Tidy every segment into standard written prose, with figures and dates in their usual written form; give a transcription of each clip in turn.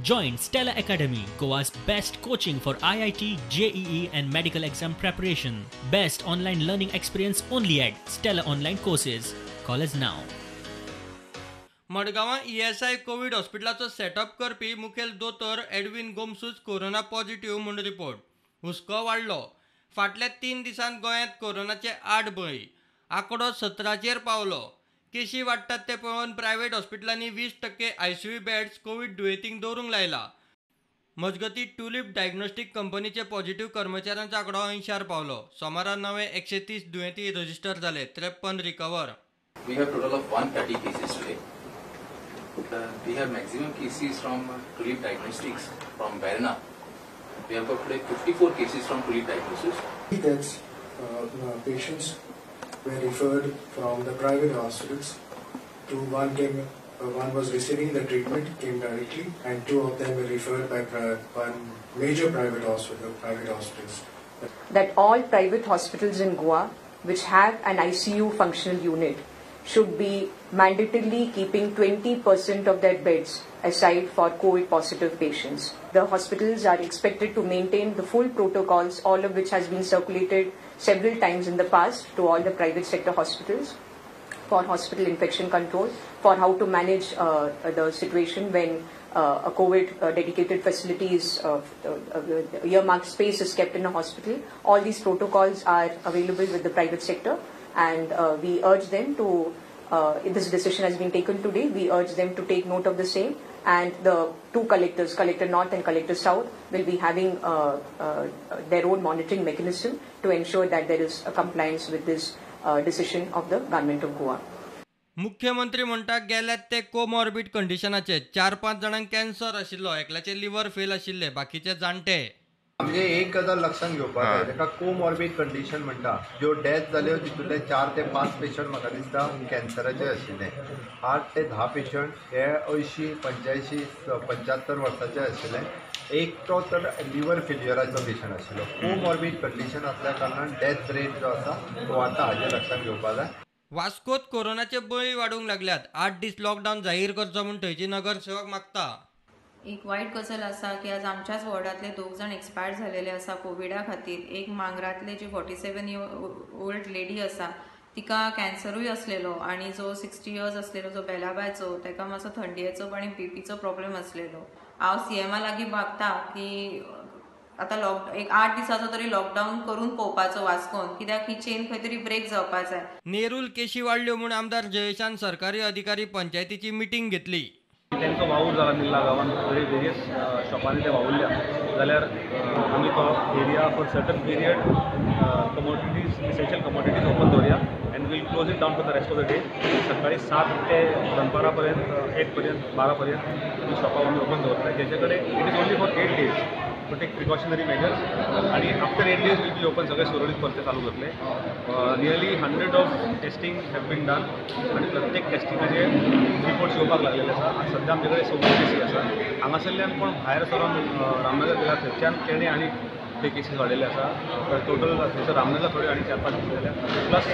Join Stella Academy, Goa's best coaching for IIT, JEE and medical exam preparation. Best online learning experience only at Stella Online Courses. Call us now. मडगांवां ESI Covid हॉस्पिटलाचो setup करपी मुखेल दोतोर Edwin गोम्सूच corona positive म्हूण report. हुस्को वाडलो. फाटल्या 3 दिसांत गोंयांत कोरोनाचे 8 बळी. आंकडो 17चेर पावलो. केशी वाडटात ते पळोवन प्रायव्हेट हॉस्पिटलांनी 20% आयसीयू बेड्स कोवीड दुयेंतींक दवरूंक लायला. मजगतीं ट्युलिप डायग्नोस्टीक कंपनीचे पॉझिटिव्ह कर्मचाऱ्यांचो आंकडो 80 पावलो. सोमारा नवे 130 दुयेंती रजिस्टर जाले, 53 recover. We have total of 130 cases today. We have maximum cases from Tulip Diagnostics from Verna. We have got today 54 cases from Tulip Diagnosis. That's patients were referred from the private hospitals. One came, one was receiving the treatment, came directly, and 2 of them were referred by one major private hospital, private hospitals. That all private hospitals in Goa, which have an ICU functional unit, should be mandatorily keeping 20% of their beds aside for COVID positive patients. The hospitals are expected to maintain the full protocols, all of which has been circulated several times in the past to all the private sector hospitals for hospital infection control, for how to manage the situation when a COVID dedicated facility is, earmarked space is kept in a hospital. All these protocols are available with the private sector, and we urge them to, this decision has been taken today, we urge them to take note of the same, and the 2 collectors, Collector North and Collector South, will be having their own monitoring mechanism to ensure that there is a compliance with this decision of the Government of Goa. मुख्यमंत्री म्हणटा गेल्यात ते comorbid कंडिशनाचे. 4-5 जाणांक cancer आशिल्लो, एकल्याचे liver fail आशिल्ले, बाकीचे जाणटे. म्हणजे एक गजाल लक्षात घेवपाक जाय, ताका कोमॉर्बिड कंडिशन म्हणटा. ज्यो डेथ जाल्यो तितूंतले 4 ते 5 पेशंट म्हाका दिसता कॅन्सराचे आशिल्ले. 8 ते 10 पेशंट हे 80, 85, 75 वर्साचे आशिल्ले. एक तो तर लिव्हर फेल्युअराचो पेशंट आशिल्लो. कोमॉर्बिड कंडिशन आसल्या कारणान डेथ रेट जो आसा तो आतां हाजें लक्षात घेवपाक जाय. वास्कोत कोरोनाचे बळी वाडूंक लागल्यात. 8 दीस लॉकडावन जाहीर करचो म्हूण थंयची नगरसेवक मागता. एक वायट गजाल आसा की आज आमच्याच वॉर्डांतले 2 जाण एक्सपायर झालेले आसा कोविडा खातीर. एक मांगरांतले जी 47 year old lady आसा तिका कॅन्सरूय आसलेलो, आनी जो 60 इयर्स आसलेलो जो बेलाबायचो ताका मातसो थंडयेचो आनी बीपीचो प्रॉब्लेम आसलेलो. हांव सीएमा लागीं मागता की आतां एक 8 दिसाचो तरी लॉकडावन करून पळोवपाचो वास्कोन, कित्याक ही चेन खंय तरी ब्रेक जावपा जाय. नेरूल केशी वाडल्यो म्हूण आमदार जयेशान सरकारी अधिकारी पंचायतीची मिटींग घेतली. तेंचो वावर जाला निल्ला गांवान वेरियस शॉपांनी ते वावुरल्या जाल्यार आमी तो area for certain period commodities, essential commodities open दवरया and we'll close it down for the rest of the day. सकाळी 7 ते दनपारा पर्यंत 1 पर्यंत 12 पर्यंत आमी शॉपां आमी ओपन दवरतले. जेचे कडेन it is only for 8 days to take precautionary measures, आनी after 8 days will be open. सगळे सुरळीत परते चालू जातले. Nearly 100 of testing have been done आनी प्रत्येक टेस्टिंगाचे रिपोर्ट्स येवपाक लागलेले आसा. सद्या आमचे कडेन 26 केसी आसा. हांगासरल्यान कोण भायर सरून रामनगर गेला थंयच्यान तेणें आनी ते केसीस वाडयल्ले आसा. टोटल थंयसर रामनगर थोड्यो आनी 4-5 केसी जाल्या. प्लस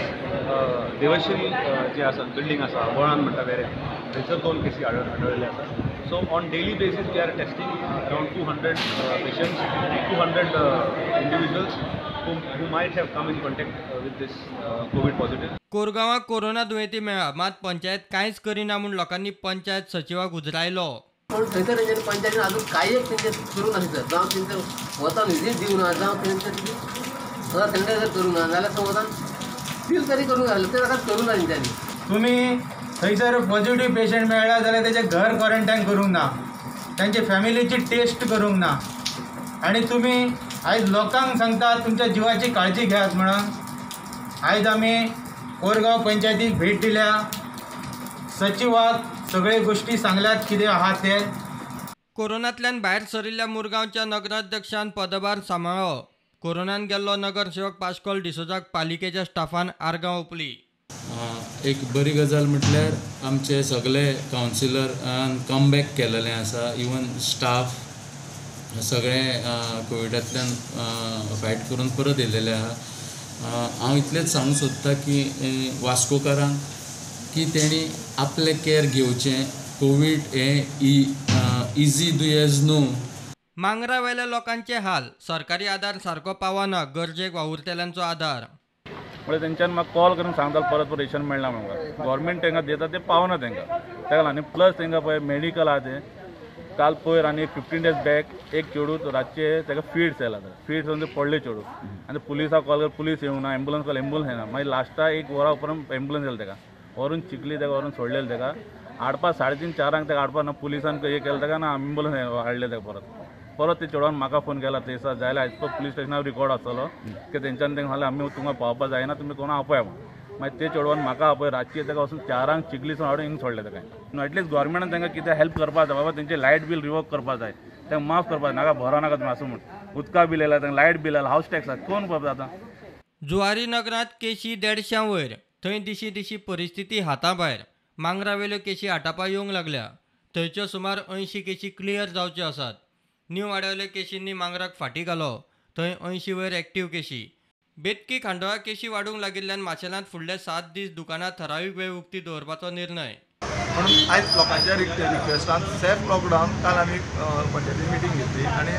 देवश्री जे आसा बिल्डींग आसा वळान म्हणटा वेऱ्या, थंयसर 2 केसी आढळिल्ले आसा. So on daily basis we are testing around 200 patients, 200 individuals who might have come in contact with this COVID positive. कोरगांवां corona दुयेंती मेळ्ळा, मात पंचायत कांयच करिना म्हूण लोकांनी पंचायत सचिवाक उजरायलो. पूण थंयसर तेंच्यानी पंचायतीन अजून कांय एक तेंचें करूंक नासलें. जावं तेंचें वतान विजीट दिवना, जावं तेंचें सॅनिटायझर करूंक ना, जाल्यार वतान सील तरी करूंक आसलें, तें ताका करूंक ना तेंच्यांनी. तुमी थंयसर पॉझिटिव्ह पेशंट मेळ्ळा जाल्यार तेजें घर क्वॉरंटायन करूंक ना, तांचे फॅमिलीची टेस्ट करूंक ना, आनी तुमी आयज लोकांक सांगतात तुमच्या जिवाची काळजी घेयात म्हणून. आयज आमी कोरगांव पंचायतीक भेट दिल्या, सचिवाक सगळे गोष्टी सांगल्यात कितें आहा ते. कोरोनांतल्यान भायर सरिल्ल्या मुरगांवच्या नगराध्यक्षान पदभार सांबाळ्ळो. कोरोनान गेल्लो नगरसेवक पास्कॉल डिसोजाक पालिकेच्या स्टाफान आर्गां ओंपली. एक बरी गजाल म्हटल्यार आमचे सगळे कावन्सिलरान कमबॅक केलेलें आसा. इवन स्टाफ सगळे कोविडांतल्यान फायट करून परत येयलेले आहा. हांव इतलेंच सांगूंक सोदता की वास्कोकारांक की तेणी आपलें केअर घेवचें. कोवीड हें इजी दुयेंस न्हू. मांगरा वेल्या लोकांचे हाल, सरकारी आदार सारको पावना, गरजेक वावुरतल्यांचो आदार. म्हणजे तेंच्यान म्हाका कॉल करून सांगता परत परत रेशन मेळना म्हाका, गव्हर्मेंट तांकां दिता तें पावना तांकां, ताका लागून. आनी प्लस तांकां पळय मेडिकल आहा तें काल पयर आनी 15 डेज बॅक एक चेडूं रातचें ताका फिट्स आयला, फिट्स येवन ते पडले चेडूं आनी पुलिसाक कॉल कर, पुलीस येवना, एम्बुलन्स कॉल एम्बुलन्स येना. मागीर लास्टाक 1 वरा उपरांत एम्बुलन्स येयले, ताका व्हरून चिखली ताका व्हरून सोडलेलें ताका हाडपा 3:30 4 ताका हाडपा ना पुलिसान हे केलें ताका ना एम्बुलन्स हाडलें ताका परत परत ते चेडवान म्हाका फोन केला थंयसर जाल्यार आयज पुलीस स्टेशनार रिकॉर्ड आसतलो की तेंच्यान तांकां सांगलें आमी तुमकां पावपा जायना, तुमी कोणा आपया म्हूण. मागीर ते चेडवान म्हाका आपय रातचें ताका वचून 4 चिखलीसून हाडून हिंग सोडलें ताका. एटलीस्ट गव्हर्मेंटान तांकां कितें हेल्प करपा जाय, बाबा तेंचें लायट बील रिवोक करपा जाय, तांकां माफ करपा नाका, भरो नाका तुमी आसूं म्हूण. उदका बील येयला तांकां, लायट बील आयला, हावस टॅक्स आसा, कोण पळयता आतां. जुवारी नगरांत केशी 150 वयर, थंय दिशी दिशी परिस्थिती हाता भायर. मांगरावेल्यो केशी आटापा येवंक लागल्या, थंयच्यो सुमार 80 केशी क्लियर जावच्यो आसात. न्यू वाड्यावयल्या केशींनी मांगराक फाटी घालो, थंय 80 वयर एक्टीव केशी. बेतकी खांडोळा केशी वाडूंक लागिल्ल्यान माशेलांत फुडले 7 दीस दुकानां थरावीक वेळ उक्ती दवरपाचो निर्णय. म्हणून आयज लोकांच्या रिक्वेस्टान सेफ लॉकडावन काल आमी पंचायतीन मिटींग घेतली आनी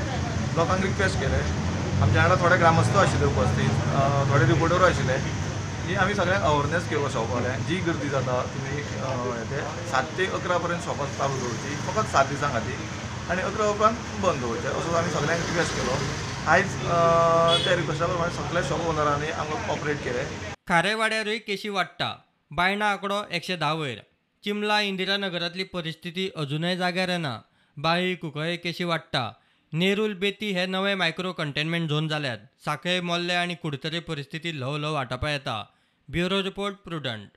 लोकांक रिक्वेस्ट केलें. आमच्या वांगडा थोडे ग्रामस्थ आशिल्ले उपस्थीत, थोडे रिपोर्टरूय आशिल्ले की आमी सगळ्यांक अवेरनेस केलो शॉपवाल्यांक, जी गर्दी जाता तुमी ते 7 ते 11 पर्यंत शॉपां चालू दवरची, फकत 7 दिसां खातीर, आनी 11 उपरांत बंद दवरचें, असो आमी सगळ्यांक रिक्वेस्ट केलो. आयज त्या रिक्वेस्टा प्रमाणे सगळ्या शॉप ओनरांनी आमकां कॉपरेट केलें. खारेवाड्यारूय केशी वाडटा, बायणा आंकडो 110 वयर. चिमला इंदिरा नगरांतली परिस्थिती अजुनय जाग्यार येना, बाळी कुंकळे केशी वाडटा. नेरूल बेती हे नवे मायक्रो कंटेनमेंट झोन जाल्यात. साखळे, मोल्ले आनी कुडतरे परिस्थिती ल्हव ल्हव आटापा येता. Bureau report, Prudent.